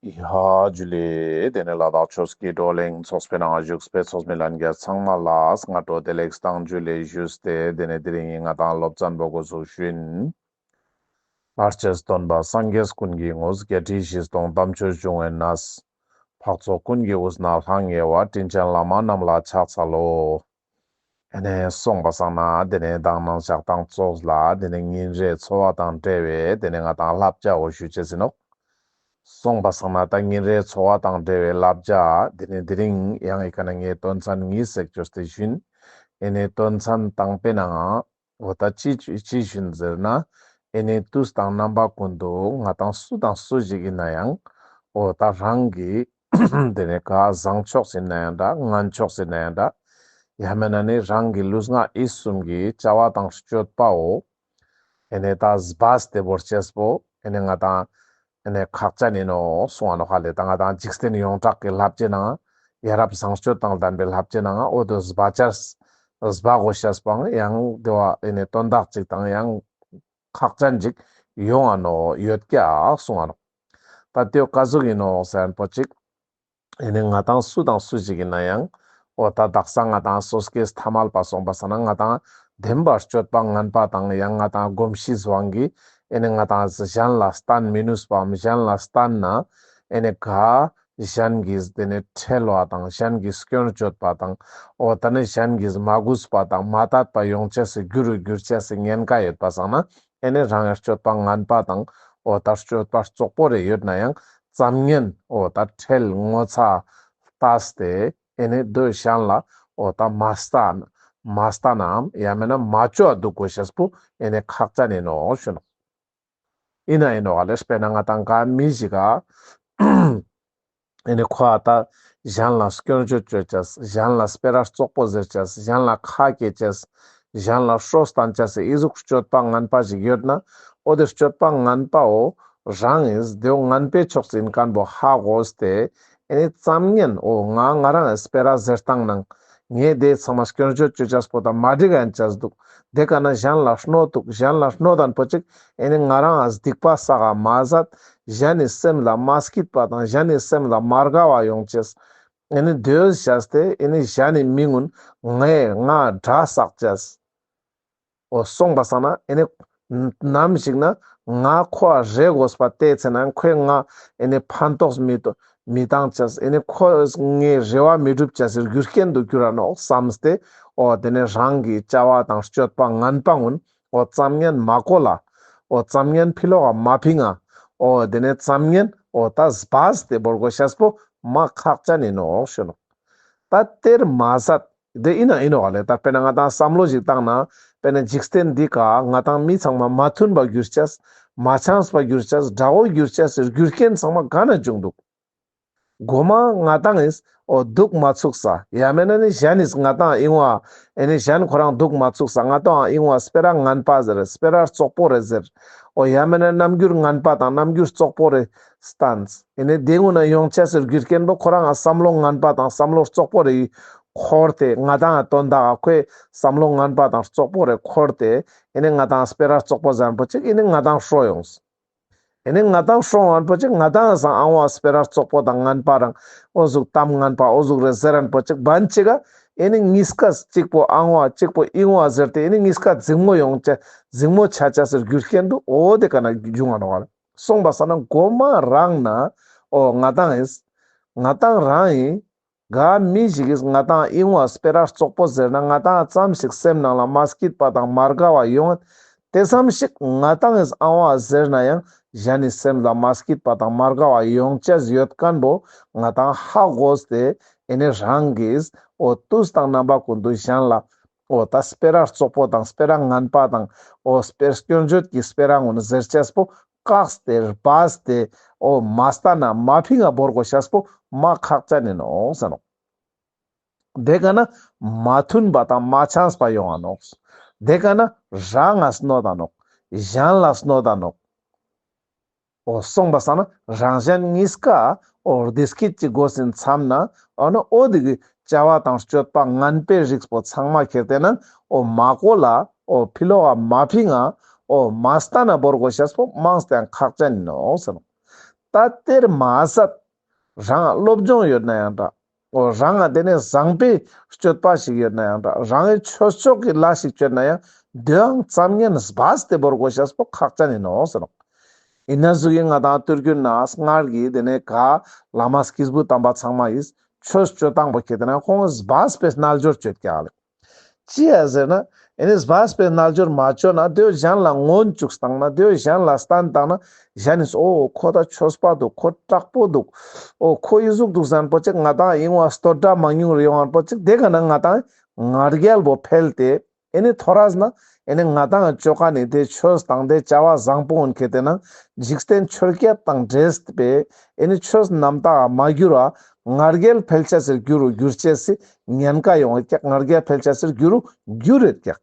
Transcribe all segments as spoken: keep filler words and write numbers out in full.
ཡ་ཇུ་ལེ། དེ་ནས་ལ་དྭགས་ཆོས་ཀྱི་བགྲོ་གླེང་ཚོགས་པའི་ནང་བཞུགས་པའི་ཚོགས་མི་ལྷན་རྒྱས་ཚང་མ་ལ་སྔ་དྲོ་བདེ་ལེགས་དང་ཇུ་ལེ་ཞུས་ཏེ། དེ་ནས་དེ་རིང་ང་ཏང་སློབ་ཚན་པོ་འགོ་ཚུགས་ཤིན། ལྷར་བཅས་སྟོན་པ་སངས་རྒྱས་ཀུན་གྱི་ངོ་བོ། བརྒྱད་ཁྲི་བཞི་སྟོང་དམ་ཆོས་འབྱུང་བའི་གནས། འཕགས་ཚོགས་ཀུན་གྱི་དབུས་ན་ལྷང་ངེ་བ། དྲིན་ཅན་བླ་མ་རྣམས་ལ་ཕྱག་འཚལ་ལོ། ཨེ་ནས་སོང་པ་སང་ན་དེ་ནས་མདང་ནང་ཞག་དང་ཙོགས་ལ་དེ་ནས་ཉིན་རེའི་འཚོ་བ་དང་འབྲེལ་བའི་དེ་ནས་ང་ཏང་བསླབ་བྱ་བོ་ཞུ་ཅེས་ཨིན་ནོག། སོང་པ་སང་ན་ད་ཉིན་རེའི་འཚོ་བ་དང་འབྲེལ་བའི་བསླབ་བྱ་དེ་ནས་དེ་རིང་ཡང་ཨི་ཀ་ན་ངས་དོན་ཚན་གཉིས་ཟེར་ཅོས་ཏེ་ཞུན། ཨེ་ནས་དོན་ཚན་དང་པོའི་ནང་འོ་ད་ཅི་ཅི་ཞུན་ཟེར་ན། ཨེ་ནས་དུས་དང་རྣམ་པ་ཀུན་ཏུ་ང་ཏང་སུ་དང་སུ་ཞིག་ཨིན་ན་ཡང་འོ་ད་རང་གི་དེ་ནས་ག་བཟང་ཕྱོགས་ཨིན་ན་ཡང་འདྲ། ངན་ཕྱོགས་ཨིན་ན་ཡང་འདྲ། ཡང་མེན་ན་ནི་རང་གི་ལུས་ངག་ཡིད་གསུམ་གྱི་བྱ་བ་དང་སྤྱོད་པའོ། ཨེ་ནས་ད་སྦས་ཏེ་བོར་ཅེས་པོ་ཨེ་ནས་ང་ཏང་ཨེ་ནས་ཁག་ཅན་ཨིན་ནོག་གསུང་ང་ནོག་ཧ་ལེ། ད་ང་ཏང་འཇིག་རྟེན་ཡོངས་གྲགས་ཀྱི་བསླབ་བྱའི་ནང་ཡ་རབས་བཟང་སྤྱོད་དང་ལྡན་པའི་བསླབ་བྱའི་ནང་འོ་དོ་སྦ་ཅེས་སྦ་དགོས་ཤེས་པོའང་ཡང་དེ་བོ་ཨེ་ནས་དོན་དག་ཅིག་དང་ཡང་ཁག་ཅན་ཅིག་ཡོང་ང་ནོག་ཡོད་ཀྱག་གསུང་ང་ནོག། ད་དེ་བོ་ག་ཟུག་ཨིན་ནོག་ཟེར་ན་པོ་ཅིག་ཨེ་ནས་ང་ཏང་སུ་དང་སུ་ཞིག་ཨིན་ན་ཡང་འོ་ད་དག་ས་ང་ཏང་སོ་སྐྱེས་ཐ་མལ་པ་སོང་པ་སང་ན་ང་ཏང་བདེན་པར་སྤྱོད་པ་ངན་པ་དང་ཡང་ང་ཏང་གོམས་གཤིས་དབང་གིས་ཨེ་ནས་ང་ཏང་གཞན་ལ་བརྟེན་མི་ནུས་པའམ་གཞན་ལ་བརྟེན་ན་ཨེ་ནས་ག་གཞན་གྱིས་དེ་ནས་ཁྲེལ་བ་དང་གཞན་གྱིས་སྐྱོན་བརྗོད་པ་དང་འོ་ད་ནི་གཞན་གྱིས་མ་གུས་པ་དང་མ་དད་པ་ཡོང་ཅེས་སི་རྒྱུ་རུ་འགྱུར་ཅེས་སི་ཉེན་ཁ་ཡོད་པ་སང་ན་ཨེ་ནས་རང་ངི་སྤྱོད་པ་ངན་པ་དང་འོ་ད་སྤྱོད་པ་རྩོག་པོ་རེ་ཡོད་ན་ཡང་ཙམ་ཉན་འོ་ད་ཁྲེལ་ངོ་ཚ་ལྟས་ཏེ་ཨེ་ནས་དོ་གཞན་ལ་འོ་ད་མ་ལྟ་མ་ལྟ་ནའམ་ཡང་མེན་ན་མ་ཅོ་འ་དུག་དགོས་ཤེས་པོ་ཨེ་ནས་ཁག་ཅན་ཨིན་ནོག་ཞུ་ནོག། ཨིན་ན་ཨིན་ནོག་ལེ། དཔེར་ན་ང་ཏང་ག་མི་ཞིག་ག་ཨེ་ནས་ཁོ་ཨ་ད་གཞན་ལ་སྐྱོན་བརྗོད་ཅོ་ཅེས། གཞན་ལ་སྤེ་ར་རྩོག་པོ་ཟེར་ཅེས། གཞན་ལ་ཁ་སྐྱེ་ཅེས། གཞན་ལ་ཧྲོ་སྟན་ཅེས་སི་ཨི་ཟུག་སྤྱོད་པ་ངན་པ་ཞིག་ཡོད་ན་འོ་དེ་སྤྱོད་པ་ངན་པའོ་རང་ངིས་དེའོ་ངན་པའི་ཕྱོགས་ཨིན་མཁན་པོ་ཧ་གོ་སྟེ་ཨེ་ནས་ཙམ་ཉན་འོ་ང་ང་རང་ངི་སྤེ་ར་ཟེར་སྟངས་ནང་ངས་དེ་ཚང་མ་སྐྱོན་བརྗོད་ཅོ་ཅེས་པོ་དང་མ་འགྲིག་ག་ཡིན་ཅེས་འདུག། དེ་ཀ་ན་གཞན་ལ་གནོད་འདུག། གཞན་ལ་གནོད་དན་པོ་ཅིག་ཨེ་ནི་ང་རང་ང་སྡིག་པ་བསགས་ག་མ་ཟད། གཞན་ནི་སེམས་ལ་མ་སྐྱིད་པ་དང་གཞན་ནི་སེམས་ལ་མ་དགའ་བ་ཡོང་ཅེས། ཨེ་ནི་དེ་བོ་བྱས་ཏེ་ཨེ་ནི་གཞན་ནི་མི་ངུན་ངས་ང་དགྲ་བསགས་ཅེས། འོ་སོང་པ་སང་ན་ཨེ་ནི་ནམ་ཞིག་ན་ང་ཁོ་རེ་དགོས་པ་དེ་ཚེ་ན་ཁོས་ང་ཨེ་ནི་ཕན་ཐོགས་མི་ཏོ་མི་བཏང་ཅེས། ཨེ་ནི་ཁོ་ངའི་རེ་བ་མི་འགྲུབ་ཅེས་སི་རྒྱུ་རྐྱེན་དུ་འགྱུར་ར་ནོག་བསམས་ཏེ། འོ་དེ་ནས་རང་གི་བྱ་བ་དང་སྤྱོད་པ་ངན་པ་ངུན་འོ་ཙམ་ཉན་མ་གོ་ལ། འོ་ཙམ་ཉན་ཕི་ལོག་ག་མ་ཕིང་ང་། འོ་དེ་ནས་ཙམ་ཉན་འོ་ད་སྦས་ཏེ་བོར་དགོས་ཤེས་པོ་མ་ཁག་ཅན་ཨིན་ནོག་ཞུ་ནོག། ད་དེར་མ་ཟད། དེ་ཨིན་ན་ཨིན་ནོག་ལེ། ད་དཔེར་ན་ང་ཏང་བསམ་བློ་ཞིག་བཏང་ན། དཔེར་ན་འཇིག་རྟེན་འདི་ཀ་ང་ཏང་མི་ཚང་མ་མ་མཐུན་པ་འགྱུར་ཅེས། མ་ཆགས་པ་འགྱུར་ཅེས། དགྲ་བོ་འགྱུར་ཅེས་སི་རྒྱུ་རྐྱེན་ཚང་མ་ག་ན་བྱུང་འདུག། མགོ་མ་ང་ཏང་ངིས་འོ་འདུག་མ་ཚུགས་ས། ཡང་མེན་ན་ནི་གཞན་ནིས་ང་ཏང་ཨིན་བ། ཨེ་ནི་གཞན་ཁོ་རང་འདུག་མ་ཚུགས་ས། ང་ཏང་ཨིན་བ་སྤེ་ར་ངན་པ་ཟེར། སྤེ་ར་རྩོག་པོ་རེ་ཟེར། འོ་ཡང་མེན་ན་རྣམ་འགྱུར་ངན་པ་དང་རྣམ་འགྱུར་རྩོག་པོ་རེ་སྟན། ཨེ་ནི་དེ་ངུན་ན་ཡོང་ཅེས་སི་རྒྱུ་རྐྱེན་པོ་ཁོ་རང་ང་བསམ་བློ་ངན་པ་དང་བསམ་བློ་རྩོག་པོ་རེ་འཁོར་ཏེ། ང་ཏང་ང་དོན་དག་ག་ཁོའི་བསམ་བློ་ངན་པ་དང་རྩོག་པོ་རེ་འཁོར་ཏེ། ཨེ་ནི་ང་ཏང་སྤེ་ར་རྩོག་པོ་ཟེར་རན་པོ་ཅིག་ཨེ་ནི་ང་ཏང་ཧྲོ་ཡོངས། ཨེ་ནི་ང་ཏང་ཧྲོ་ཡོང་རན་པོ་ཅིག་ང་ཏང་སང་ཨང་བ་སྤེ་ར་རྩོག་པོ་དང་ངན་པ་རང་འོ་ཟུག་གཏམ་ངན་པ་འོ་ཟུག་རེ་ཟེར་རན་པོ་ཅིག་བན་ཅིག་ག་ཨེ་ནི་གཉིས་ཀ་གཅིག་པོ་ཨང་བ་གཅིག་པོ་ཨིན་བ་ཟེར་ཏེ་ཨེ་ནི་གཉིས་ཀ་འཛིང་མོ་ཡོང་ཅེས་འཛིང་མོ་ཆ་ཅེས་སི་རྒྱུ་རྐྱེན་དུ་འོ་དེ་ཀ་ན་བྱུང་ང་ནོག་ལེ། སོང་པ་སང་ན་མགོ་མ་རང་ན་འོ་ང་ཏང་ཨིན། ང་ཏང་རང་ཨིན། ག་མི་ཞིག་གིས་ང་ཏང་ཨིན་བ་སྤེ་ར་རྩོག་པོ་ཟེར་ན་ང་ཏང་ཙམ་ཞིག་སེམས་ནང་ལ་མ་སྐྱིད་པ་དང་མ་དགའ་བ་ཡོང་། དེ་ཙམ་ཞིག་ང་ཏང་ངིས་ཨང་བ་ཟེར་ན་ཡང་གཞན་ནི་སེམས་ལ་མ་སྐྱིད་པ་དང་མ་དགའ་བ་ཡོང་ཅེས་ཡོད་མཁན་པོ་ང་ཏང་ཧ་གོ་སྟེ་ཨེ་ནི་རང་གིས་འོ་དུས་དང་རྣམ་པ་ཀུན་ཏུ་གཞན་ལ་འོ་ད་སྤེ་ར་རྩོག་པོ་དང་སྤེ་ར་ངན་པ་དང་འོ་སྤེ་སྐྱོན་བརྗོད་ཀྱི་སྤེ་ར་ངུན་ཟེར་ཅེས་པོ་བཀག་སྟེ་སྦས་ཏེ་འོ་མ་ལྟ་ན་མ་ཕིང་ང་བོར་དགོས་ཤེས་པོ་མ་ཁག་ཅན་ཨིན་ནོག་ཟེར་ནོག། དེ་ཀ་ན་མ་མཐུན་པ་དང་མ་ཆགས་པ་ཡོང་ང་ནོག། དེ་ཀ་ན་རང་ང་གནོད་ད་ནོག། གཞན་ལ་གནོད་ད་ནོག། འོ་སོང་པ་སང་ན་རང་གཞན་གཉིས་ཀ་འོ་བདེ་སྐྱིད་ཅིག་དགོས་ཟིན་མཚམས་ན་འོ་ན་འོ་དེ་གི་བྱ་བ་དང་སྤྱོད་པ་ངན་པའི་རིགས་པོ་ཚང་མ་ཁྱེར་ཏེ་ན་འོ་མ་གོ་ལ་འོ་ཕི་ལོག་ག་མ་ཕིང་ང་འོ་མ་ལྟ་ན་བོར་དགོས་ཤེས་པོ་མངས་ཏེ་ཡང་ཁག་ཅན་ཨིན་ནོག་ཟེར་ནོག། ད་དེར་མ་ཟད་རང་སློབ་སྦྱོང་ཡོད་ན་ཡང་འདྲ། འོ་རང་ང་དེ་ནས་བཟང་པོའི་སྤྱོད་པ་ཞིག་ཡོད་ན་ཡང་འདྲ། རང་གི་ཆོས་ཕྱོགས་ཀྱི་ལས་ཤིག་བཅོས་ན་ཡང་དེའང་ཙམ་ཉན་སྦས་ཏེ་བོར་དགོས་ཤེས་པོ་ཁག་ཅན་ཡིན་ནོག་ཟེར་ནོག། ཡིན་ན་ཟུག་གི་ང་དང་ཐུར་རྒྱུད་ན་སྔར་གྱི་དེ་ནས་ག་བླ་མ་སྐྱེས་བུ་དམ་པ་ཚང་མ་ཡིས་ཆོས་སྤྱོད་སྟངས་པོ་ཁྱེར་ཏེ་ན་ཁོང་སྦས་པའི་རྣལ་འབྱོར་སྤྱོད་ཀྱག་ལེ། ཅི་ཡ་ཟེར་ན། ཨེ་ནི་སྦས་པའི་རྣལ་འབྱོར་མ་བཅོས་ན་དེའོ་གཞན་ལ་མངོན་བཅུག་བཏང་ན་དེའོ་གཞན་ལ་བསྟན་བཏང་ན་གཞན་ནིས་ཨོ་ཁོ་ད་ཆོས་པ་འདུག། ཁོ་དྲག་པོ་འདུག། ཨོ་ཁོ་ཨི་ཟུག་འདུག་ཟེར་ན་པོ་ཅིག་ང་དང་ཡིན་བ་བསྟོད་སྒྲ་མང་ཉུང་རེ་ཡོང་བ་པོ་ཅིག་དེ་ག་ན་ང་དང་ང་རྒྱལ་པོ་འཕེལ་ཏེ། ཨེ་ནི་ཐོ་རས་ན་ཨེ་ནི་ང་དང་ཅོ་ཁན་ནི་དེ་ཆོས་དང་དེ་བྱ་བ་བཟང་པོ་འོན་ཁེ་ཏེ་ན་འཇིག་རྟེན་ཆོས་བརྒྱད་དང་འདྲེས་པའི་ཨེ་ནི་ཆོས་རྣམ་དག་མ་གྱུར་བ་ང་རྒྱལ་འཕེལ་ཆ་སེ་གྱུར་རུ་གྱུར་ཅེས་སི་ཉེན་ཁ་ཡོང་ཡོད་ཀྱག། ང་རྒྱལ་འཕེལ་ཆ་སེ་གྱུར་རུ་གྱུར་ཡོད་ཀྱག།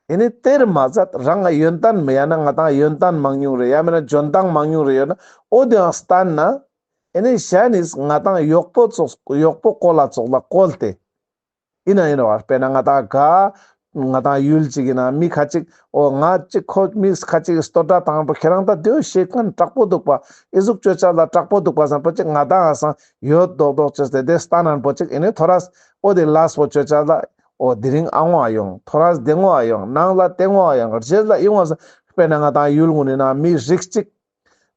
ཨེ་ནི་དེར་མ་ཟད་རང་ང་ཡོན་ཏན་མེད་ཡ་ན་ང་དང་ཡོན་ཏན་མང་ཉུང་རེ་ཡ་མེད་ན་འཇོན་ཐང་མང་ཉུང་རེ་ཡོད་ན་ཨོ་དེའང་བསྟན་ན་ཨེ་ནི་གཞན་ནིས་ང་དང་གཡོག་པོ་ཙོགས་གཡོག་པོ་བཀོལ་ལ་ཙོགས་ལ་བཀོལ་ཏེ། ཡིན་ན་ཡིན་རོ། དཔེར་ན་ང་དང་ག་ང་དང་ཡུལ་ཅིག་ཡིན་ན་མི་ཁ་ཅིག་ཨོ་ང་ཅིག་ཁོ་མི་ཁ་ཅིག་བསྟོད་སྒྲ་བཏང་པོ་ཁྱེད་རང་ད་དེའོ་ཤེས་མཁན་དྲག་པོ་འདུག་པ། ཨི་ཟུག་ཅོ་ཅ་ལ་དྲག་པོ་འདུག་པ་ཟེར་པོ་ཅིག་ང་དང་ཨ་སང་ཡོད་མདོག་མདོག་ཅོས་ཏེ་དེ་སྟན་ན་པོ་ཅིག་ཨེ་ནི་ཐོ་རས་ཨོ་དེ་ལས་པོ་ཅོ་ཅ་ལ་ཨོ་དེ་རིང་ཨ་ངོ་ཨ་ཡོང་། ཐོ་རས་དེ་ངོ་ཨ་ཡོང་། ནང་ལ་དེ་ངོ་ཨ་ཡོང་། རྗེས་ལ་ཨི་ངོ་ཨ་སང་། དཔེར་ན་ང་དང་ཡུལ་ངོ་ནི་ན་མི་རིགས་ཅིག་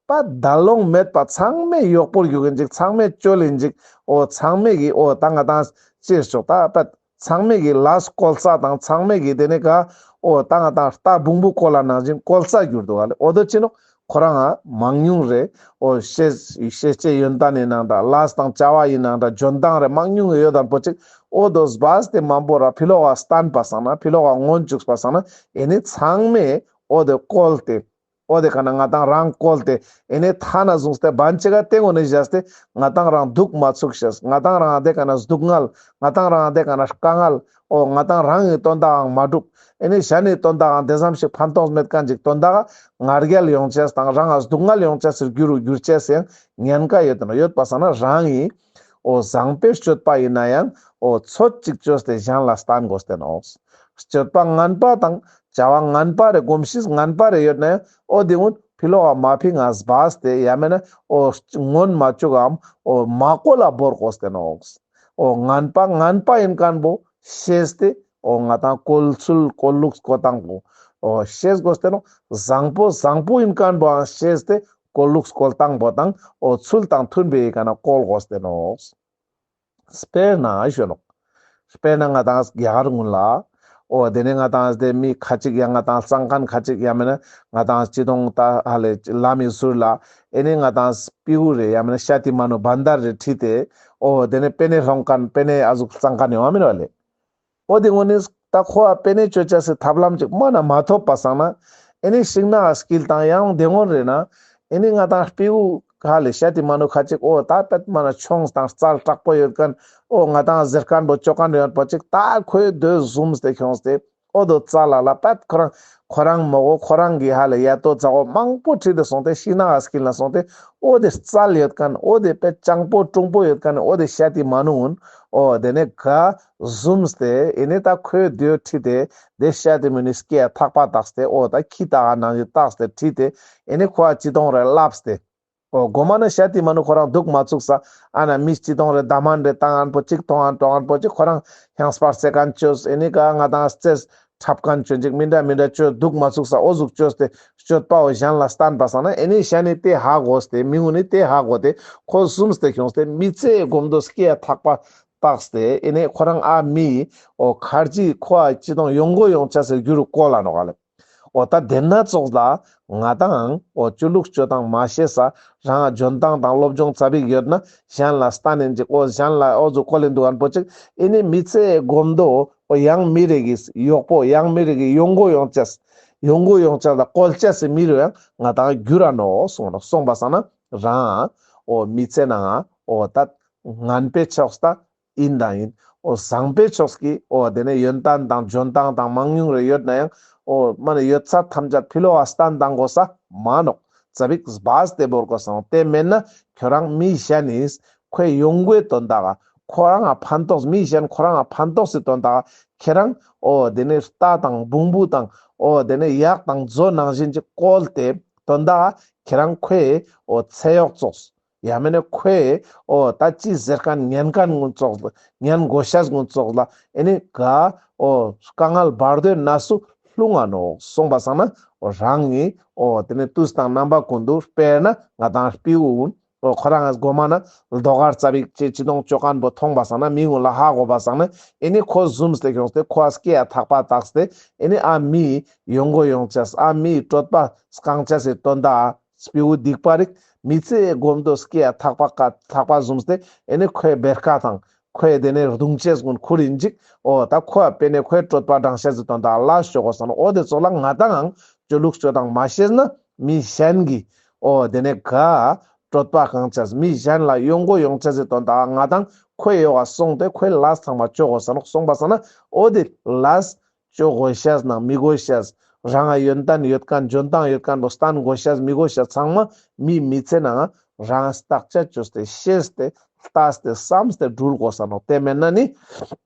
པ་ད་ལོང་མེད་པ་ཚང་མས་གཡོག་པོར་རྒྱུག་གིན་ཅིག། ཚང་མས་བཅོལ་ཡིན་ཅིག། ཨོ་ཚང་མས་གི་ཨོ་ད་ང་དང་ཅེས་ཆོག་ད་པ་ཚང་མས་གི་ལས་བཀོལ་ས་དང་ཚང་མས་གི་དེ་ནས་ག་ཨོ་ད་ང་དང་རྟ་བོང་བུ་བཀོལ་ལ་ནང་བཞིན་བཀོལ་ས་གྱུར་འདུག་ག་ལེ། ཨོ་དོ་ཅི་ནོག། ཁོ་རང་ང་མང་ཉུང་རེ་ཨོ་ཤེས་ཤེས་བྱའི་ཡོན་ཏན་ཡིན་ནང་འདྲ། ལས་དང་བྱ་བ་ཡིན་ནང་འདྲ། འཇོན་ཐང་རེ་མང་ཉུང་ཡོད་དམ་པོ་ཅིག། ཨོ་དོ་སྦས་ཏེ་མང་པོ་ར་ཕི་ལོག་ག་བསྟན་པ་སང་ན་ཕི་ལོག་ག་མངོན་བཅུག་པ་སང་ན་ཨེ་ནི་ཚང་མས་ཨོ་དེ་བཀོལ་ཏེ། ཨོ་དེ་ག་ན་ང་དང་རང་བཀོལ་ཏེ་ཨེ་ནི་ཐ་ན་བཟུང་སྟེ་བན་ཅིག་ག་སྟེང་ངོ་ནས་བཞག་སྟེ་ང་དང་རང་སྡུག་མ་ཚུགས་ཤེས། ང་དང་རང་དེ་ག་ན་སྡུག་བསྔལ། ང་དང་རང་དེ་ག་ན་དཀའ་ངལ། ཨོ་ང་དང་རང་གི་དོན་དག་འང་མ་འགྲུབ། ཨེ་ནི་གཞན་ནི་དོན་དག་འང་དེ་ཙམ་ཞིག་ཕན་ཐོགས་མེད་མཁན་ཅིག། དོན་དག་ང་རྒྱལ་ཡོང་ཅེས་དང་རང་ང་སྡུག་བསྔལ་ཡོང་ཅེས་སི་རྒྱུ་རུ་འགྱུར་ཅེས་སི་ཡང་ཉེན་ཁ་ཡོད་དེ་ནོག། ཡོད་པ་སང་ན་རང་གི་ཨོ་བཟང་པོའི་སྤྱོད་པ་ཡིན་ན་ཡང་ཨོ་ཚོད་ཅིག་བཅོས་ཏེ་གཞན་ལ་བསྟན་དགོས་ཏེ་ནོག། སྤྱོད་པ་ངན་པ་དང་བྱ་བ་ངན་པ་རེ་གོམས་གཤིས་ངན་པ་རེ་ཡོད་ན་ཡང་ཨོ་དེ་ཀུན་ཕི་ལོག་ག་མ་ཕི་ང་སྦས་ཏེ་ཡ་མེད་ན་ཨོ་མངོན་མ་བཅུག་གམ་ཨོ་མ་བཀོལ་ལ་བོར་དགོས་ཏེ་ནོག། ཨོ་ངན་པ་ངན་པ་ཡིན་མཁན་པོ་ཤེས་ཏེ་ཨོ་ང་དང་བཀོལ་ཚུལ་བཀོལ་ལུགས་བཀོལ་སྟངས་པོ་ཨོ་ཤེས་དགོས་ཏེ་ནོག། བཟང་པོ་བཟང་པོ་ཡིན་མཁན་པོའང་ཤེས་ཏེ་བཀོལ་ལུགས་བཀོལ་སྟངས་པོ་དང་ཨོ་ཚུལ་དང་མཐུན་པའི་ག་ན་བཀོལ་དགོས་ཏེ་ནོག། དཔེར་ན་ཞུ་ནོག། དཔེར་ན་ང་དང་རྒྱ་གར་ཀུན་ལ་ཨོ་དེ་ནས་ང་དང་དེ་མི་ཁ་ཅིག་ཡང་ང་དང་གཙང་མཁན་ཁ་ཅིག་ཡང་མེད་ན་ང་དང་སྤྱི་གཏོང་ད་ཧ་ལས་ལམ་མི་ཟུར་ལ་ཨེ་ནི་ང་དང་སྤྲེའུ་རེ་ཡང་མེད་ན་ཤ་ཏི་མ་ནུ་བན་དར་རེ་ཁྲིད་དེ་ཨོ་དེ་ནས་པེ་ནེ་སློང་མཁན་པེ་ནེ་ཨ་ཟུག་གཙང་མཁན་ཡོང་བ་མེད་ནོག་ལེ། ཨོ་དེ་ཀུན་ནི་ད་ཁོ་ཨ་པེ་ནེ་བཅོ་ཅེས་སི་ཐབས་ལམ་ཅིག་མ་ན་མ་ཐོབ་པ་སང་ན་ཨེ་ནི་ཤིང་ནགས་དཀྱིལ་དང་ཡང་དེ་ཀུན་རེ་ན་ཨེ་ནི་ང་དང་སྤྲེའུ་ཧ་ལས་ཤ་ཏི་མ་ནུ་ཁ་ཅིག་ཨོ་ད་པད་མ་ན་མཆོངས་དང་རྩལ་དྲག་པོ་ཡོད་མཁན་ཨོ་ང་དང་ཟེར་མཁན་པོ་བཅོ་མཁན་ཡོད་པ་ཅིག་ད་ཁོས་དེ་ཟུམས་ཏེ་ཁྱོངས་ཏེ་ཨོ་དོ་རྩ་ལ་ལ་པད་ཁོ་རང་ཁོ་རང་མོ་གོ་ཁོ་རང་གི་ཧ་ལས་ཡ་ཏོ་ཛ་གོ་མང་པོ་ཁྲིད་དེ་སོང་སྟེ་ཤིང་ནགས་དཀྱིལ་ན་སོང་སྟེ་ཨོ་དེ་རྩལ་ཡོད་མཁན་ཨོ་དེ་པད་སྤྱང་པོ་ཀྲུང་པོ་ཡོད་མཁན་ཨོ་དེ་ཤ་ཏི་མ་ནུ་ཀུན་ཨོ་དེ་ནས་ག་ཟུམས་ཏེ་ཨེ་ནི་ད་ཁོས་དེ་ཁྲིད་དེ་དེ་ཤ་ཏི་མ་ནུ་སྐེ་ཐག་པ་བཏགས་ཏེ་ཨོ་ད་ཁྱི་ད་ག་ནང་བཞིན་བཏགས་ཏེ་ཁྲིད་དེ་ཨེ་ནི་ཁོ་ཨ་སྤྱི་གཏོང་རེ་བསླབས་ཏེ། ཨོ་གོ་མ་ན་ཤ་ཏི་མ་ནུ་ཁོ་རང་འདུག་མ་ཚུགས་ས་ཨ་ན་མི་སྤྱི་གཏོང་རེ་ད་མན་རེ་བཏང་མཁན་པོ་ཅིག་གཏོང་མཁན་གཏོང་མཁན་པོ་ཅིག་ཁོ་རང་ཧང་སྤར་རྩེ་མཁན་བཅོས་ཨེ་ནི་ག་ང་དང་རྩེས་འཁྲབ་མཁན་བཅོས་ཅིག་མི་འདྲ་མི་འདྲ་བཅོས་འདུག་མ་ཚུགས་ས་ཨོ་ཟུག་བཅོས་ཏེ་སྤྱོད་པའོ་གཞན་ལ་བསྟན་པ་སང་ན་ཨེ་ནི་གཞན་ནི་དེ་ཧ་གོ་སྟེ་མི་ཀུན་ནི་དེ་ཧ་གོ་སྟེ་ཁོ་ཟུམས་ཏེ་ཁྱོངས་ཏེ་མི་ཚེ་གོམ་དོ་སྐེ་ཐག་པ་བཏགས་ཏེ་ཨེ་ནི་ཁོ་རང་ཨ་མི་ཨོ་ཁར་ཇི་ཁོ་ཨ་སྤྱི་གཏོང་ཡོང་སྒོ་ཡོང་ཅེས་སི་རྒྱུ་རུ་བཀོལ་ལ་ནོག་ལེ། ཨོ་ད་དེ་ན་ཙོགས་ལ་ང་དང་ཨོ་ཅོ་ལུགས་སྤྱོད་སྟངས་མ་ཤེས་ས་རང་ང་འཇོན་ཐང་དང་སློབ་སྦྱོང་ཙ་པིག་ཡོད་ན་གཞན་ལ་སྟན་ནིན་ཅིག་ཨོ་གཞན་ལ་ཨོ་ཟུག་བཀོལ་ལེན་འདུག་མཁན་པོ་ཅིག་ཨེ་ནི་མི་ཚེ་གོམ་དོ་ཨོ་ཡང་མི་རེ་གི་གཡོག་པོ་ཡང་མི་རེ་གི་ཡོང་སྒོ་ཡོང་ཅེས་ཡོང་སྒོ་ཡོང་ཅེས་ལ་བཀོལ་ཅེས་སི་མི་རུ་ཡང་ང་དང་འགྱུར་ར་ནོག་གསུངས་ནོག། གསུངས་པ་སང་ན་རང་ཨོ་མི་ཚེ་ནང་ང་ཨོ་ད་ངན་པའི་ཕྱོགས་ད་ཡིན་དང་ཡིན། ཨོ་བཟང་པོའི་ཕྱོགས་ཀྱི་ཨོ་དེ་ནས་ཡོན་ཏན་དང་འཇོན་ཐང་དང་མང་ཉུང་རེ་ཡོད་ན་ཡང་ཨོ་མ་ནི་ཡོད་ཚད་ཐམས་ཅད་ཕི་ལོག་ག་སྟན་བཏང་དགོས་ས་མ་ནོག། ཙ་པིག་སྦས་ཏེ་བོར་དགོས་ས་ནོག། དེ་མེད་ན་ཁྱོད་རང་མི་གཞན་ནིས་ཁོའི་ཡོང་སྒོའི་དོན་དག་ག་ཁོ་རང་ང་ཕན་ཐོགས་མི་གཞན་ཁོ་རང་ང་ཕན་ཐོགས་སི་དོན་དག་ག་ཁྱེད་རང་ཨོ་དེ་ནས་རྟ་དང་བོང་བུ་དང་ཨོ་དེ་ནས་གཡག་དང་མཛོ་ནང་བཞིན་ཅིག་བཀོལ་ཏེ་དོན་དག་ག་ ཁྱེད་རང་ཁོའི་འོ་ཚེ་གཡོག་ཙོགས། ཡང་མེན་ན་ཁོའི་འོ་ད་ཅི་ཟེར་མཁན་ཉན་མཁན་ཀུན་ཙོགས་ལ་ཉན་དགོས་ཤེས་ཀུན་ཙོགས་ལ་ཨེ་ནི་ག་འོ་དཀའ་ངལ་བར་དོའི་གནས་སུ་ལྷུང་ང་ནོག་གསུངས་པ་སང་ན་འོ་རང་གི་འོ་དེ་ནི་དུས་དང་རྣམ་པ་ཀུན་ཏུ་དཔེར་ན་ང་དང་སྤྲེའུ་ཀུན་འོ་ཁོ་རང་ང་གོ་མ་ན་ལྡོག་གར་རྩ་བིག་ཅེས་ཅི་དོང་ཅོ་མཁན་པོ་མཐོང་པ་སང་ན་མི་ཀུན་ལ་ཧ་གོ་བ་སང་ན་ཨེ་ནི་ཁོ་ཟུམས་ཏེ་ཁྱོངས་ཏེ་ཁོ་ཨ་སྐེ་ཡ་ཐག་པ་བཏགས་ཏེ་ཨེ་ནི་ཨ་མི་ཡོང་སྒོ་ཡོང་ཅེས་ཨ་མི་གྲོད་པ་སྐང་ཅེས་སི་དོན་དག་སྤྲེའུ་སྡིག་པ་རིག་མི་ཚེ་གོམ་དོ་སྐེ་ཡ་ཐག་པ་ཀ་ཐག་པ་ཟུམས་ཏེ་ཨེ་ནི་ཁོའི་བེར་ཀ་དང་ཁོའི་དེ་ནས་རྡུང་ཅེས་ཀུན་ཁུར་ཡིན་ཅིག་འོ་ད་ཁོ་ཨ་དཔེ་ནས་ཁོའི་གྲོད་པ་འགྲང་ཤེས་སི་དོན་དག་ལ་ཤོག་གོ་སང་ན་འོ་དེ་ཙོགས་ལ་ང་དང་ཡང་ཅོ་ལུགས་ཅོ་དང་མ་ཤེས་ན་མི་གཞན་གྱི་འོ་དེ་ནས་ག་གྲོད་པ་སྐང་ཅེས་མི་གཞན་ལ་ཡོང་སྒོ་ཡོང་ཅེས་སི་དོན་དག་ང་དང་ཁོའི་ཡོག་ག་སོང་སྟེ་ཁོའི་ལས་ཚང་མ་ཅོ་གོ་སང་ན་གསུངས་པ་སང་ན་འོ་དེ་ལས་ཅོ་དགོས་ཤེས་ནང་མི་དགོས་ཤེས། རང་ང་ཡོན་ཏན་ཡོད་མཁན་འཇོན་ཐང་ཡོད་མཁན་པོ་སྟན་དགོས་ཤེས་མི་དགོས་ཤེས་ཚང་མ་མི་མི་ཚེ་ནང་རང་བརྟག་དཔྱད་བཅོས་ཏེ་ཤེས་ཏེ་ལྟས་ཏེ་བསམས་ཏེ་འགྲུལ་དགོས་ས་ནོག་དེ་མེན་ན་ནི་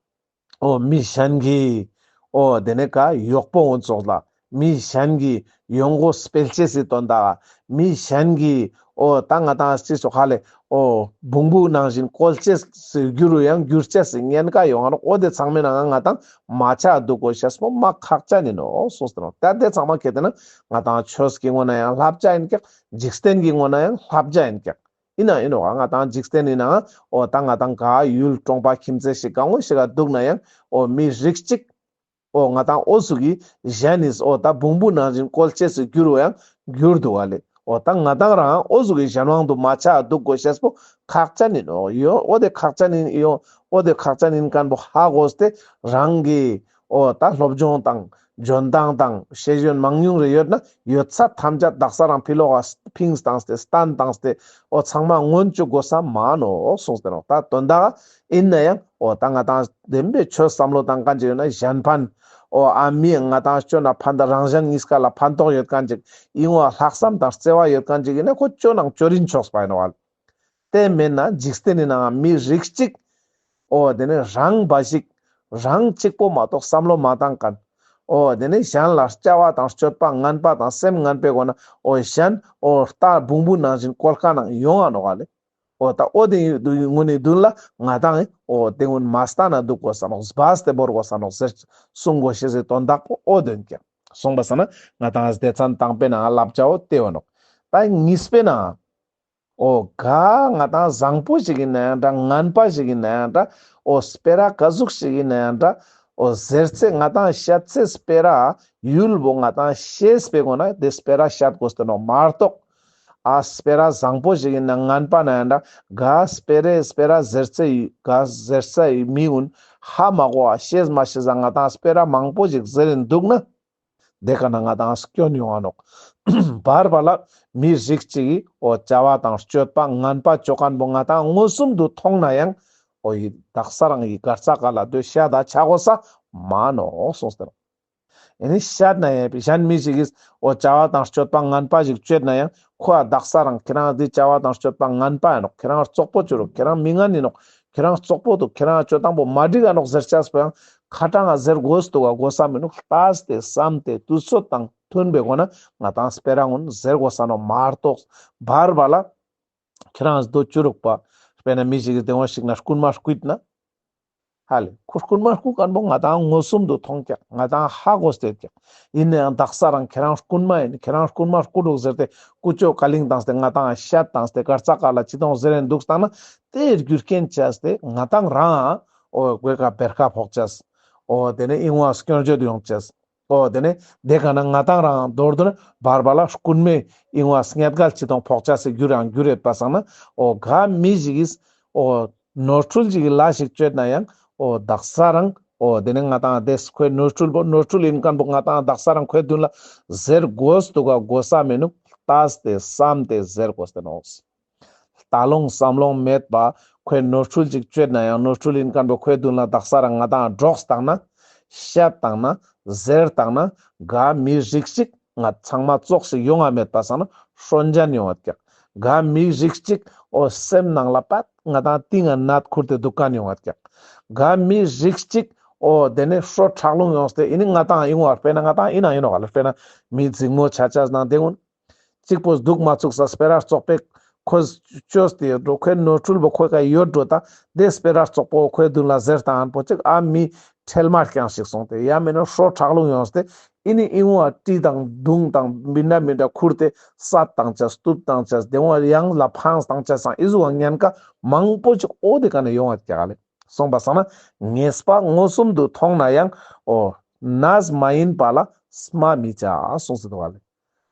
འོ་མི་གཞན་གྱི་འོ་དེ་ནས་ག་གཡོག་པོ་འོ་ཙོགས་ལ་མི་གཞན་གྱི་ཡོང་སྒོ་སྤེལ་ཅེས་སི་དོན་དག་མི་གཞན་གྱི་འོ་ད་ང་དང་སྤྱི་ཚོགས་ཁ་ལས་འོ་བོང་བུ་ནང་བཞིན་བཀོལ་ཅེས་སི་རྒྱུ་རུ་ཡང་འགྱུར་ཅེས་སི་ཉེན་ཁ་ཡོང་ང་ནོག་འོ་དེ་ཚང་མའི་ནང་ང་ང་དང་མ་ཆ་འདུག་དགོས་ཤེས་པོ་མ་ཁག་ཅན་ཡིན་ནོག་གསུངས་ཏེ་ནོག་ད་དེ་ཚང་མ་གལ་ཏེ་ན་ང་དང་ཆོས་ཀྱི་ངོས་ན་ཡང་བསླབ་བྱ་ཡིན་ཀྱག་འཇིག་རྟེན་གྱི་ངོས་ན་ཡང་བསླབ་བྱ་ཡིན་ཀྱག་ཡིན་ན་ཡིན་ནོག་ང་དང་འཇིག་རྟེན་ཡིན་ནའང་འོ་ད་ང་དང་ག་ཡུལ་གྲོང་པ་ཁྱིམ་མཚེས་ཤིག་གང་བོ་ཞིག་ག་འདུག་ན་ཡང་འོ་མི་རིགས་གཅིག་འོ་ང་དང་འོ་ཟུག་གི་གཞན་ནི་འོ་ད་བོང་བུ་ནང་བཞིན་བཀོལ་ཅེས་སུ་འགྱུར་བ་ཡང་འགྱུར་འདུག་ག་ལེ། འོ་ད་ང་དང་རང་འོ་ཟུག་གི་གཞན་དབང་དུ་མ་ཆ་འདུག་དགོས་ཤེས་པོ་ཁག་ཅན་ཡིན་ནོག་ཡོ་འོ་དེ་ཁག་ཅན་ཡིན་ཡོ་འོ་དེ་ཁག་ཅན་ཡིན་མཁན་པོ་ཧ་གོ་སྟེ་རང་གི་འོ་ད་སློབ་སྦྱོང་དང་འཇོན་ཐང་དང་ཤེས་ཡོན་མང་ཉུང་རེ་ཡོད་ན་ཡོད་ཚད་ཐམས་ཅད་དག་ས་རང་ཕི་ལོག་ག་ཕིངས་བཏང་སྟེ་སྟན་བཏང་སྟེ་འོ་ཚང་མ་མངོན་བཅུག་དགོས་ས་མ་ནོག་གསུངས་ཏེ་ནོག་ད་དོན་དག་ཡིན་ན་ཡང་འོ་ད་ང་དང་བདེན་པའི་ཆོས་བསམ་བློ་བཏང་མཁན་ཅིག་ཡོད་ན་གཞན་ཕན་འོ་ཨ་མི་ང་དང་ཅོ་ན་ཕན་ད་རང་གཞན་གཉིས་ཀ་ལ་ཕན་ཐོགས་ཡོད་མཁན་ཅིག་ཡིན་བ་ལྷག་བསམ་དང་བརྩེ་བ་ཡོད་མཁན་ཅིག་ཡིན་ན་ཁོ་ཅོ་ནང་ཅོ་རིན་ཆོག་པ་ཡིན་ནོག་ལེ། དེ་མེད་ན་འཇིག་རྟེན་ནི་ནང་མི་རིགས་གཅིག་འོ་དེ་ནི་རང་འབའ་ཞིག་རང་གཅིག་པོ་མ་གཏོགས་བསམ་བློ་མ་བཏང་མཁན། འོ་དེ་ནི་གཞན་ལ་སྐྱ་བ་དང་སྤྱོད་པ་ངན་པ་དང་སེམས་ངན་པའི་སྒོ་ན་འོ་གཞན་འོ་རྟ་བོང་བུ་ནང་བཞིན་བཀོལ་མཁན་ནང་ཡོང་ང་ནོག་ག་ལེ། འོ་ད་འོ་དེ་ངུན་ནི་མདུན་ལ་ང་དང་འོ་དེ་ངུན་མ་སྟན་ན་འདུག་དགོས་ས་ནོག་སྦས་ཏེ་བོར་དགོས་ས་ནོག་ཟེར་གསུང་དགོས་ཤེས་སི་དོན་དག་པོ་འོ་དོན་ཀྱང་གསུངས་པ་ས་ན་ང་དང་སྡེ་ཚན་དང་པོའི་ནང་བསླབ་བྱ་འོ་དེ་བ་ནོག་ད་གཉིས་པའི་ནང་འོ་ག་ང་དང་བཟང་པོ་ཞིག་ཡིན་ན་ཡང་འདྲ་ངན་པ་ཞིག་ཡིན་ན་ཡང་འདྲ་འོ་སྤེ་ར་ག་ཟུག་ཞིག་ཡིན་ན་ཡང་འདྲ་འོ་ཟེར་ཚེ་ང་དང་བཤད་ཚེ་སྤེ་ར་ཡུལ་བོ་ང་དང་ཤེས་པའི་སྒོ་ན་དེ་སྤེ་ར་བཤད་དགོས་ཏེ་ནོག་མ་གཏོགས་ཨ་སྤེ་ར་བཟང་པོ་ཞིག་ཡིན་ན་ངན་པ་ན་ཡང་འདྲ་ག་སྤེ་རའི་སྤེ་ར་ཟེར་ཚེ་ག་ཟེར་ཚེ་མི་ཀུན་ཧ་མ་གོ་བ་ཤེས་མ་ཤེས་ས་ང་དང་སྤེ་ར་མང་པོ་ཞིག་ཟེར་རིན་འདུག་ན། དེ་ཀ་ན་ང་དང་སྐྱོན་ཡོང་ང་ནོག་བར་བར་ལ་མི་རིགས་གཅིག་གི་འོ་བྱ་བ་དང་སྤྱོད་པ་ངན་པ་ཅོ་མཁན་པོ་ང་དང་མངོན་སུམ་དུ་མཐོང་ན་ཡང་འོ་ཡི་དག་ས་རང་གི་གར་ས་ཀ་ལ་དོ་ཤ་ད་ཆ་གོ་ས་མ་ནོག་གསུངས་ཏེ་ནོག་ཨེ་ནི་ཤད་ན་ཡང་གཞན་མི་ཞིག་གིས་འོ་བྱ་བ་དང་སྤྱོད་པ་ངན་པ་ཞིག་སྤྱོད་ན་ཡང་ཁོ་ཨ་དག་ས་རང་ཁྱེད་རང་འདི་བྱ་བ་དང་སྤྱོད་པ་ངན་པ་ཡིན་ནོག་ཁྱེད་རང་རྩོག་པོ་ཅོ་རུག་ཁྱེད་རང་མི་ངན་ཡིན་ནོག་ཁྱེད་རང་རྩོག་པོ་འདུག་ཁྱེད་རང་སྤྱོད་སྟངས་པོ་མ་འགྲིག་ག་ནོག་ཟེར་ཆས་པོ་ཡང་ཁ་གྲངས་ང་ཟེར་དགོས་འདུག་ག་དགོས་ས་མི་ནུག་ལྟས་ཏེ་བསམ་སྟེ་དུས་ཚོད་དང་མཐུན་པའི་སྒོ་ན་ང་དང་སྤེ་ར་ཀུན་ཟེར་དགོས་ས་ནོག་མ་གཏོགས་བར་བར་ལ་ཁྱེད་རང་འདོད་ཅོ་རུག་པ་དཔེར་ན་མི་ཞིག་གིས་དེ་འོ་ཞིག་ན་རྐུན་མ་རྐུས་ན། ཧ་ལེ་ཁོ་རྐུན་མ་རྐུ་མཁན་པོ་ང་དང་མངོན་སུམ་དུ་མཐོང་ཀྱག་ང་དང་ཧ་གོ་སྟེ་ཀྱག་ཡིན་ནའང་དག་ས་རང་ཁྱེད་རང་རྐུན་མ་ཡིན་ཁྱེད་རང་རྐུན་མ་རྐུ་རུག་ཟེར་ཏེ་ཀུ་ཅོ་ཀ་ལིང་བཏང་སྟེ་ང་དང་ཤད་བཏང་སྟེ་གར་ས་ཀ་ལ་ཅི་གཏོང་ཟེར་རན་འདུག་བཏང་ན་དེའི་རྒྱུ་རྐྱེན་བྱས་ཏེ་ང་དང་རང་འོ་དགོས་ཀ་བེར་ཀ་ཕོག་ཅེས། འོ་དེ་ནས་ཨིན་བ་སྐྱོན་བརྗོད་ཡོང་ཅེས། འོ་དེ་ནས་དེ་ག་ན་ང་དང་རང་མདོར་བསྡུ་ན་བར་བར་ལ་རྐུན་མའི་ཨིན་བ་སྙད་གལ་ཅི་གཏོང་ཕོག་ཅེས་སི་རྒྱུ་རང་རྒྱུ་རེད་པ་སང་ན་འོ་ག་མི་ཞིག་གིས་འོ་ནོར་འཁྲུལ་ཅིག་གི་ལས་ཤིག་སྤྱོད་ན་ཡང་འོ་དག་ས་རང་འོ་དེ་ནས་ང་དང་དེ་ཁོའི་ནོར་འཁྲུལ་པོ་ནོར་འཁྲུལ་ཡིན་མཁན་པོ་ང་དང་དག་ས་རང་ཁོའི་མདུན་ལ་ཟེར་དགོས་འདུག་ག་དགོས་ས་མི་ནུག་ལྟས་ཏེ་བསམ་སྟེ་ཟེར་དགོས་ཏེ་ནོག་ལྟ་ལོང་བསམ་ལོང་མེད་པ་ཁོའི་ནོར་འཁྲུལ་ཅིག་སྤྱོད་ན་ཡང་ནོར་འཁྲུལ་ཡིན་མཁན་པོ་ཁོའི་མདུན་ལ་དག་ས་རང་ང་དང་སྒྲོགས་བཏང་ན་བཤད་བཏང་ན་ཟེར་བཏང་ན་ག་མི་རིགས་ཤིག་ང་ཚང་མ་ཙོགས་ཤིག་ཡོང་ང་མེད་པ་སང་ན་ཧྲོན་ཅན་ཡོང་བ་ཀྱག་ག་མི་རིགས་གཅིག་འོ་སེམས་ནང་ལ་པད་ང་དང་ཏིང་ང་ནད་ཁུར་ཏེ་འདུག་མཁན་ཡོང་བ་ཀྱག་ག་མི་རིགས་གཅིག་འོ་དེ་ནས་ཧྲོ་ཁྲག་རླུང་ཡོངས་ཏེ་ཨེ་ནི་ང་དང་ཨིན་བ་དཔེར་ན་ང་དང་ཨིན་ན་ཨིན་ནོག་ག་ལ་དཔེར་ན་མི་འཛིང་མོ་ཆ་ཆས་ནང་དེ་ཀུན་ གཅིག་པོ་འདུག་མ་ཚུགས་ས་སྤེ་ར་བཙོག་པོ་ཁོས་བཅོས་ཏེ་ཡོད་འགྲོ། ཁོའི་ནོར་འཁྲུལ་པོ་ཁོའི་ཀ་ཡོད་འགྲོ། ད་དེ་སྤེ་ར་བཙོག་པོ་ཁོའི་མདུན་ལ་ཟེར་བཏང་ཨན་པོ་ཅིག་ཨ་མི་ཁྲེལ་མ་རྐྱང་ཞིག་སོང་སྟེ་ཡང་མིན་ན་ཧྲོ་ཁྲག་རླུང་ཡོངས་ཏེ་ཨི་ནི་ཨི་ངོ་ཨ་གྲི་དང་མདུང་དང་མི་འདྲ་མི་འདྲ་ཁུར་ཏེ་སད་བཏང་ཅེས་གཏུབ་བཏང་ཅེས་དེ་ངོ་ཡང་ལ་ཕངས་བཏང་ཅེས་སང་ཨི་ཟུག་ག་ཉེན་ཁ་མང་པོ་ཅིག་འོ་དེ་ཀ་ནས་ཡོང་བ་ཀྱག་ལེ། སོང་པ་སང་ན་ཉེས་པ་མངོན་སུམ་དུ་མཐོང་ན་ཡང་འོ་ནས་མ་ཡིན་པ་ལ་སྨྲ་མི་བྱ་གསུངས་སེ་འདུག་ག་ལེ།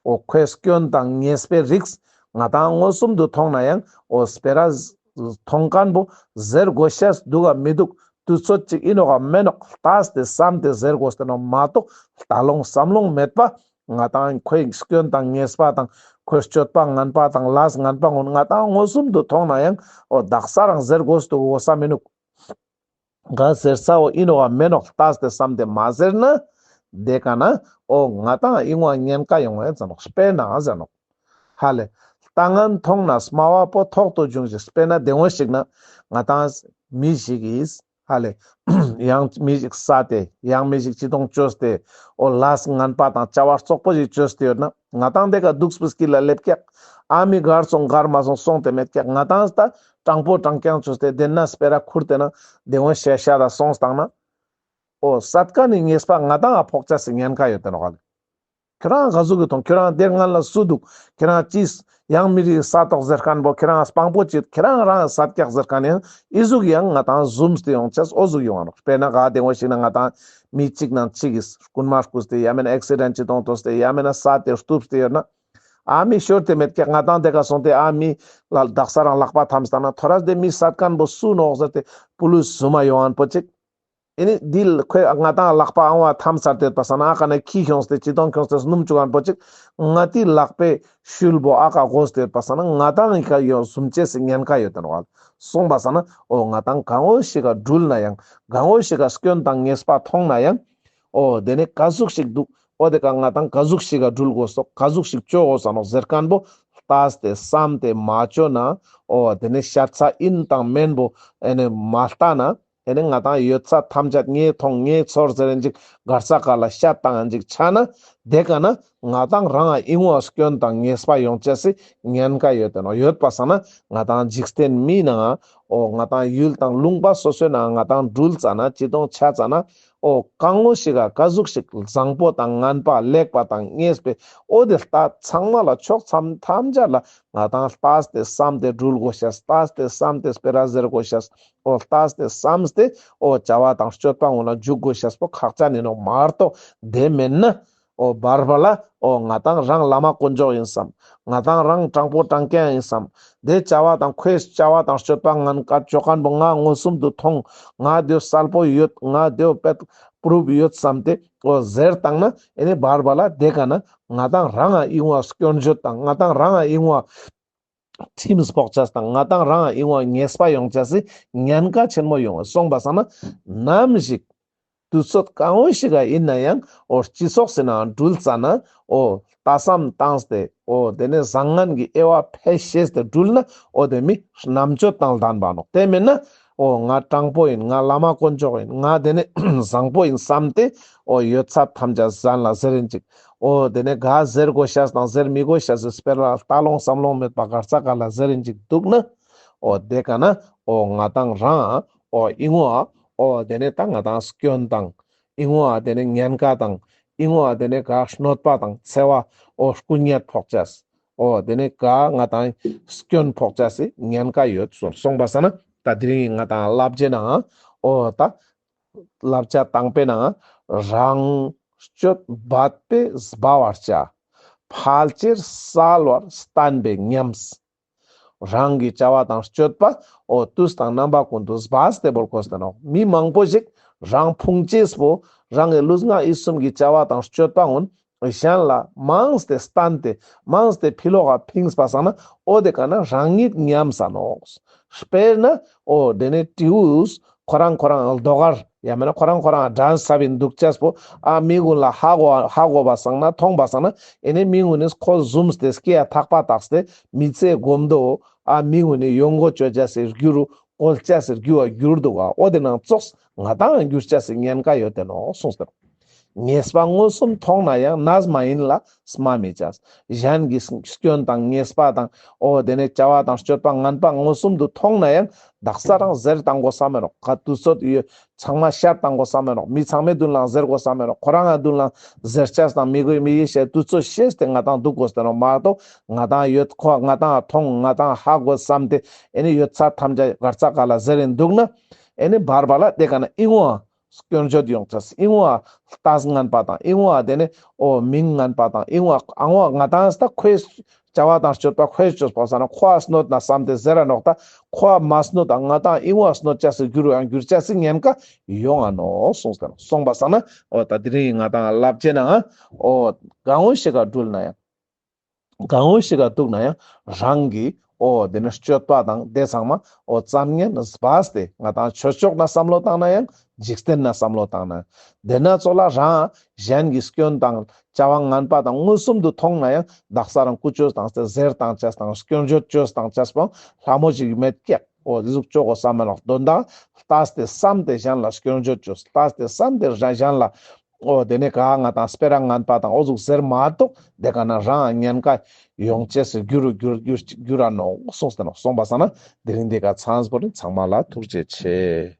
འོ་ཁོའི་སྐྱོན་དང་ཉེས་པའི་རིགས་ང་དང་མངོན་སུམ་དུ་མཐོང་ན་ཡང་འོ་སྤེ་ར་མཐོང་མཁན་པོ་ཟེར་དགོས་ཤེས་འདུག་ག་མི་འདུག་དུས་ཚོད་ཅིག་ཨིན་ནོག་ག་མེན་ནོག་ལྟས་ཏེ་བསམ་སྟེ་ཟེར་དགོས་ཏེ་ནོག་མ་གཏོགས་ལྟ་ལོང་བསམ་ལོང་མེད་པ་ང་དང་ཁོའི་སྐྱོན་དང་ཉེས་པ་དང་ཁོའི་སྤྱོད་པ་ངན་པ་དང་ལས་ངན་པ་ངོ་ང་དང་མངོན་སུམ་དུ་མཐོང་ན་ཡང་འོ་དག་ས་རང་ཟེར་དགོས་འདུག་གོ་ས་མི་ནུག་ག་ཟེར་ས་འོ་ཨིན་ནོག་ག་མེན་ནོག་ལྟས་ཏེ་བསམ་སྟེ་མ་ཟེར་ན། དེ་ཀ་ན་འོ་ང་དང་ཨི་ངོ་ཉེན་ཁ་ཡོང་བ་ཟེར་ནོག་དཔེར་ན་ཟེར་ནོག་ཧ་ལེ། ལྟ་ངན་མཐོང་ན་སྨྲ་བ་པོ་ཐོག་ཏུ་འབྱུང་ཞིང་། དཔེར་ན་དེ་ངོ་ཞིག་ན་ང་དང་མི་ཞིག་གིས་ཧ་ལེ། ཡང་མི་ཞིག་ས་ཏེ་ཡང་མི་ཞིག་ཅི་དོང་བཅོས་ཏེ་འོ་ལས་ངན་པ་དང་བྱ་བ་རྩོག་པོ་ཞིག་བཅོས་ཏེ་ཡོད་ན་ང་དང་དེ་ཀ་འདུག་སྤུས་ཀྱི་ལ་སླེབས་ཀྱག་ཨ་མི་གར་སོང་གར་མ་སོང་སོང་སྟེ་མེད་ཀྱག་ང་དང་ད་དྲང་པོ་དྲང་རྐྱང་བཅོས་ཏེ་དེ་ན་སྤེ་ར་ཁུར་ཏེ་ན་དེ་ངོ་ཤ་ཤ་ད་སོང་སྟངས་ན། འོ་སད་མཁན་ནི་ཉེས་པ་ང་དང་ང་ཕོག་ཅེས་སི་ཉེན་ཁ་ཡོད་དེ་ནོག་ག་ལེ། ཁྱོད་རང་ག་ཟུག་གི་མཐོང་། ཁྱོད་རང་དེ་སྔན་ལ་སུ་འདུག་ཁྱོད་རང་ཅིས་ཡང་མི་རིགས་ས་ཐོག་ཟེར་མཁན་པོ་ཁྱོད་རང་སྤང་པོ་ཅིག་ཁྱོད་རང་རང་སད་ཀྱག་ཟེར་མཁན་ཡང་ཨི་ཟུག་ཡང་ང་དང་ཟུམ་སྟེ་ཡོང་ཅེས་འོ་ཟུག་ཡོང་ང་ནོག་དཔེར་ན་ག་དེ་ངོ་ཞིག་ན་ང་དང་མི་གཅིག་ནང་གཅིག་གིས་རྐུན་མ་རྐུས་ཏེ་ཡང་མེན་ན་ཨེག་སི་ཌེན་ཊ་ཅི་དོང་ཐོས་ཏེ་ཡང་མེན་ན་ས་ཏེ་གཏུབས་ཏེ་ཡོད་ན། ཨ་མི་ཤོར་ཏེ་མེད་ཀྱག་ང་དང་དེ་ཀ་སོང་སྟེ་ཨ་མི་ལ་དག་ས་རང་ལག་པ་འཐམས་ཏང་ན་ཐོ་རས་དེ་མི་སད་མཁན་པོ་སུ་ནོག་ཟེར་ཏེ་པུ་ལིས་ཟུམ་མ་ཡོང་ཨན་པོ་ཅིག་ཨེ་ནི་འདི་ལ་ཁོས་ང་དང་ལག་པ་ཨང་བ་འཐམས་ཚར་ཏེ་ཡོད་པ་སང་ན་ཨ་ཀ་ནས་ཁྱི་ཁྱོངས་ཏེ་ཅི་དོང་ཁྱོངས་ཏེ་སྣུམ་བཅུག་ཨན་པོ་ཅིག་ང་དེ་ལག་པའི་ཤུལ་པོ་ཨ་ཀ་གོས་ཏེ་ཡོད་པ་སང་ན་ང་དང་ཨི་ཀ་ཡོང་ཟུམ་ཅེས་སི་ཉེན་ཁ་ཡོད་དེ་ནོག་ག་ལེ། སོང་པ་སང་ན་འོ་ང་དང་གང་འོ་ཞིག་ག་འགྲུལ་ན་ཡང་གང་འོ་ཞིག་ག་སྐྱོན་དང་ཉེས་པ་མཐོང་ན་ཡང་འོ་དེ་ནི་ག་ཟུག་ཞིག་འདུག་འོ་དེ་ཀ་ང་དང་ག་ཟུག་ཞིག་ག་འགྲུལ་དགོས་སོག་ག་ཟུག་ཞིག་བཅོ་དགོས་ས་ནོག་ཟེར་མཁན་པོ་ལྟས་ཏེ་བསམ་སྟེ་མ་བཅོ་ན་འོ་དེ་ནི་ཤ་ཚ་ཨིན་དང་མེན་པོ་ཨེ་ནི་མ་ལྟ་ན། ཨེ་ནི་ང་དང་ཡོད་ཚད་ཐམས་ཅད་ངས་མཐོང་ངས་ཚོར་ཟེར་ཨིན་ཅིག་གར་ས་ག་ལ་ཤ་བཏང་ཨིན་ཅིག་ཆ་ན་དེ་ཀ་ན་ང་དང་རང་ཨི་ངོ་སྐྱོན་དང་ཉེས་པ་ཡོང་ཅེས་སི་ཉེན་ཁ་ཡོད་དེ་ནོག་ཡོད་པ་སང་ན་ང་དང་འཇིག་རྟེན་མི་ནང་འོ་ང་དང་ཡུལ་དང་ལུང་པ་སོ་སོའི་ནང་ང་དང་འགྲུལ་ཙ་ན་ཅི་དོང་ཆ་ཙ་ན་འོ་གང་འོ་ཞིག་ག་ག་ཟུག་ཞིག་བཟང་པོ་དང་ངན་པ་ལེགས་པ་དང་ཉེས་པའི་འོ་དེ་ལྟ་ཚང་མ་ལ་ཕྱོགས་མཚམས་ཐམས་ཅད་ལ་ང་དང་ལྟས་ཏེ་བསམ་སྟེ་འགྲུལ་དགོས་ཤེས། ལྟས་ཏེ་བསམ་སྟེ་སྤེ་ར་ཟེར་དགོས་ཤེས། འོ་ལྟས་ཏེ་བསམ་སྟེ་འོ་བྱ་བ་དང་སྤྱོད་པ་ངོ་ན་འཇུག་དགོས་ཤེས་པོ་ཁག་ཅན་ཨིན་ནོག་མ་གཏོགས་དེ་མེན་ན་འོ་བར་བར་ལ་འོ་ང་དང་རང་བླ་མ་དཀོན་མཆོག་ཨིན་བསམ། ང་དང་རང་དྲང་པོ་དྲང་རྐྱང་ཨིན་བསམ། དེ་བྱ་བ་དང་ཁོའི་བྱ་བ་དང་སྤྱོད་པ་ངན་ཀ་བཅོ་མཁན་པོ་ང་མངོན་སུམ་དུ་མཐོང་། ང་དེ་གསལ་པོ་ཡོད། ང་དེ་པད་པུ་རུབ་ཡོད་བསམ་སྟེ་འོ་ཟེར་བཏང་ན་ཨེ་ནི་བར་བར་ལ་དེ་ཀ་ན་ང་དང་རང་ཨི་ངོ་སྐྱོན་བརྗོད་དང་ང་དང་རང་ཨི་ངོ་ཁྲིམས་ཕོག་ཅེས་དང་ང་དང་རང་ཨི་ངོ་ཉེས་པ་ཡོང་ཅེས་སི་ཉེན་ཁ་ཆེན་མོ་ཡོང་བ་སོང་པ་སང་ན་ནམ་ཞིག་དུས་ཚོད་གང་འོ་ཞིག་ག་ཨིན་ན་ཡང་འོ་སྤྱི་ཚོགས་སི་ནང་འགྲུལ་ཙ་ན་འོ་ལྟ་བསམ་བཏང་སྟེ་འོ་དེ་ནས་བཟང་ངན་གྱི་དབྱེ་བ་ཕལ་ཤེས་ཏེ་འགྲུལ་ན་འོ་དེ་མི་རྣམ་དཔྱོད་དང་ལྡན་པ་ནོག་དེ་མེན་ན་འོ་ང་དྲང་པོ་ཨིན། ང་བླ་མ་དཀོན་མཆོག་ཨིན། ང་དེ་ནས་བཟང་པོ་ཨིན་བསམ་སྟེ་འོ་ཡོད་ཚད་ཐམས་ཅད་གཞན་ལ་ཟེར་ཨིན་ཅིག་འོ་དེ་ནས་ག་ཟེར་དགོས་ཤེས་དང་ཟེར་མི་དགོས་ཤེས་སི་སྤེ་ར་ལྟ་ལོང་བསམ་ལོང་མེད་པ་གར་ས་ག་ལ་ཟེར་ཨིན་ཅིག་འདུག་ན། འོ་དེ་ཀ་ན་འོ་ང་དང་རང་འོ་ཨི་ངོ་འོ་དེ་ནས་ད་ང་དང་སྐྱོན་དང་ཨི་ངོ་དེ་ནས་ཉེན་ཁ་དང་ཨི་ངོ་དེ་ནས་ག་གནོད་པ་དང་འཚེ་བ་འོ་སྐུ་ཉེས་ཕོག་ཅེས། འོ་དེ་ནས་ག་ང་དང་སྐྱོན་ཕོག་ཅེས་སི་ཉེན་ཁ་ཡོད་སོང་པ་སང་ན་ད་དེ་རིང་ང་དང་བསླབ་བྱའི་ནང་འོ་ད་བསླབ་བྱ་དང་པོའི་ནང་རང་སྤྱོད་འབད་པས་སྦ་བར་བྱ། ཕལ་ཆེར་གསལ་བར་བསྟན་པས་ཉམས། རང་གི་བྱ་བ་དང་སྤྱོད་པ་འོ་དུས་དང་རྣམ་པ་ཀུན་ཏུ་སྦས་ཏེ་བོར་དགོས་ཏེ་ནོག་མི་མང་པོ་ཞིག་རང་ཕུང་ཅེས་པོ་རང་གི་ལུས་ངག་ཡིད་གསུམ་གྱི་བྱ་བ་དང་སྤྱོད་པ་ཀུན་གཞན་ལ་མངས་ཏེ་བསྟན་ཏེ་མངས་ཏེ་ཕི་ལོག་ག་ཕིངས་པ་སང་ན་འོ་དེ་ཀ་ན་རང་ཉིད་ཉམས་ས་ནོག་དཔེར་ན་འོ་དེ་ནས་སྤྲེའུས་ཁོ་རང་ཁོ་རང་ལྡོག་གར་ཡང་མེན་ན་ཁོ་རང་ཁོ་རང་འགྲན་ས་བིན་འདུག་ཅེས་པོ་ཨ་མི་ཀུན་ལ་ཧ་གོ་ཧ་གོ་བ་སང་ན་མཐོང་བ་སང་ན་ཨེ་ནི་མི་ཀུན་ནི་ཁོ་ཟུམ་སྟེ་སྐེ་ཡ་ཐག་པ་བཏགས་ཏེ་མི་ཚེ་གོམ་དོ་ཨ་མི་ཀུན་ནི་ཡོང་སྒོ་བཅོ་ཅེས་སི་རྒྱུ་རུ་བཀོལ་ཅེས་སི་རྒྱུ་བ་འགྱུར་འདུག་ག་འོ་དེ་ནང་ཙོགས་ང་དང་འགྱུར་ཅེས་སི་ཉེན་ཁ་ཡོད་དེ་ནོག་གསུངས་ཏེ། ཉེས་པ་མངོན་སུམ་མཐོང་ན་ཡང་ནས་མ་ཡིན་ལ་སྨྲ་མི་བྱ། གཞན་གྱི་སྐྱོན་དང་ཉེས་པ་དང་འོ་དེ་ནས་བྱ་བ་དང་སྤྱོད་པ་ངན་པ་མངོན་སུམ་དུ་མཐོང་ན་ཡང་དག་ས་རང་ཟེར་བཏང་དགོས་ས་མེད་ནོག། ག་དུས་ཚོད་ཡོད་ཚང་མ་བཤད་བཏང་དགོས་ས་མེད་ནོག། མི་ཚང་མའི་མདུན་ལའང་ཟེར་དགོས་ས་མེད་ནོག། ཁོ་རང་ངི་མདུན་ལའང་ཟེར་ཅེས་དང་མི་དགོས་མི་ཡིན་ཤེས་དུས་ཚོད་ཤེས་ཏེ་ང་ཏང་འདུག་དགོས་ཏེ་ནོག་མ་གཏོགས་ང་ཏང་ཡོད་ཁོ་ང་ཏང་མཐོང་ང་ཏང་ཧ་གོ་བསམ་སྟེ་ཨེ་ནི་ཡོད་ཚད་ཐམས་ཅད་གར་ཚ་ག་ལ་ཟེར་རིན་འདུག་ན་ཨེ་ནི་བར་བར་ལ་དེ་ག་ན་ཨིན་བ། སྐྱོན་བརྗོད་ཡོང་ཅེས་ཨིན་བ། ལྟས་ངན་པ་དང་ཨིན་བ། དེ་ནི་འོ་མིང་ངན་པ་དང་ཨིན་བ། ཨང་བ་ང་ཏང་ད་ཁོའི་བྱ་བ་དང་སྤྱོད་པ་ཁོའི་སྤྱོད་པ་ས་ན་ཁོ་ཨ་སྣོད་ན་བསམ་སྟེ་ཟེར་ར་ནོག། ད་ཁོ་ཨ་མ་སྣོད་དང་ང་ཏང་ཨིན་བ་སྣོད་ཅེས་སུ་འགྱུར་ཡང་འགྱུར་ཅེས་སི་ཉེན་ཁ་ཡོང་ང་ནོག་གསུངས་ཏེ་ནོག། སོང་པ་ས་ན་འོ་ད་དེ་རིང་ང་ཏང་ལབ་ཅེ་ན་འོ་གང་འོ་ཞིག་ག་འགྲུལ་ན་ཡང་། གང་འོ་ཞིག་ག་འདུག་ན་ཡང་རང་གི་འོ་དེ་ནི་སྤྱོད་པ་དང་དེ་ཚང་མ་འོ་ཙམ་ཉན་སྦས་ཏེ་ང་ཏང་ཆོས་ཕྱོགས་ན་བསམ་བློ་བཏང་ན་ཡང་འཇིག་རྟེན་ན་བསམ་བློ་བཏང་ན་ཡང་དེ་ན་ཚོ་ལ་རང་གཞན་གྱི་སྐྱོན་དང་བྱ་བ་ངན་པ་དང་མངོན་སུམ་དུ་མཐོང་ན་ཡང་དག་ས་རང་ཀུ་ཅོ་བཏང་སྟེ་ཟེར་བཏང་ཅེས་དང་སྐྱོན་བརྗོད་ཅོས་བཏང་ཅེས་པོ་ལྷ་མོ་ཞིག་མེད་ཀྱག། འོ་ཟུག་ཅོ་དགོས་ས་མེད་ནོག། དོན་དག་ལྟས་ཏེ་བསམ་སྟེ་གཞན་ལ་སྐྱོན་བརྗོད་ཅོས། ལྟས་ཏེ་བསམ་སྟེ་གཞན་ལ་འོ་དེ་ནས་ག་ང་ཏང་སྤེ་ར་ངན་པ་དང་འོ་ཟུག་ཟེར་མ་གཏོགས་དེ་ག་ན་རང་ཉེན་ཁ་ཡོང་ཅེས་སི་རྒྱུ་རུ་འགྱུར་འགྱུར་འགྱུར་ར་ནོག་གསུངས་ཏེ་ནོག། སོང་པ་ས་ན་དེ་རིང་འདི་ག་ཚང་པོ་རིན་ཚང་མ་ལ་ཐུགས་རྗེ་ཆེ།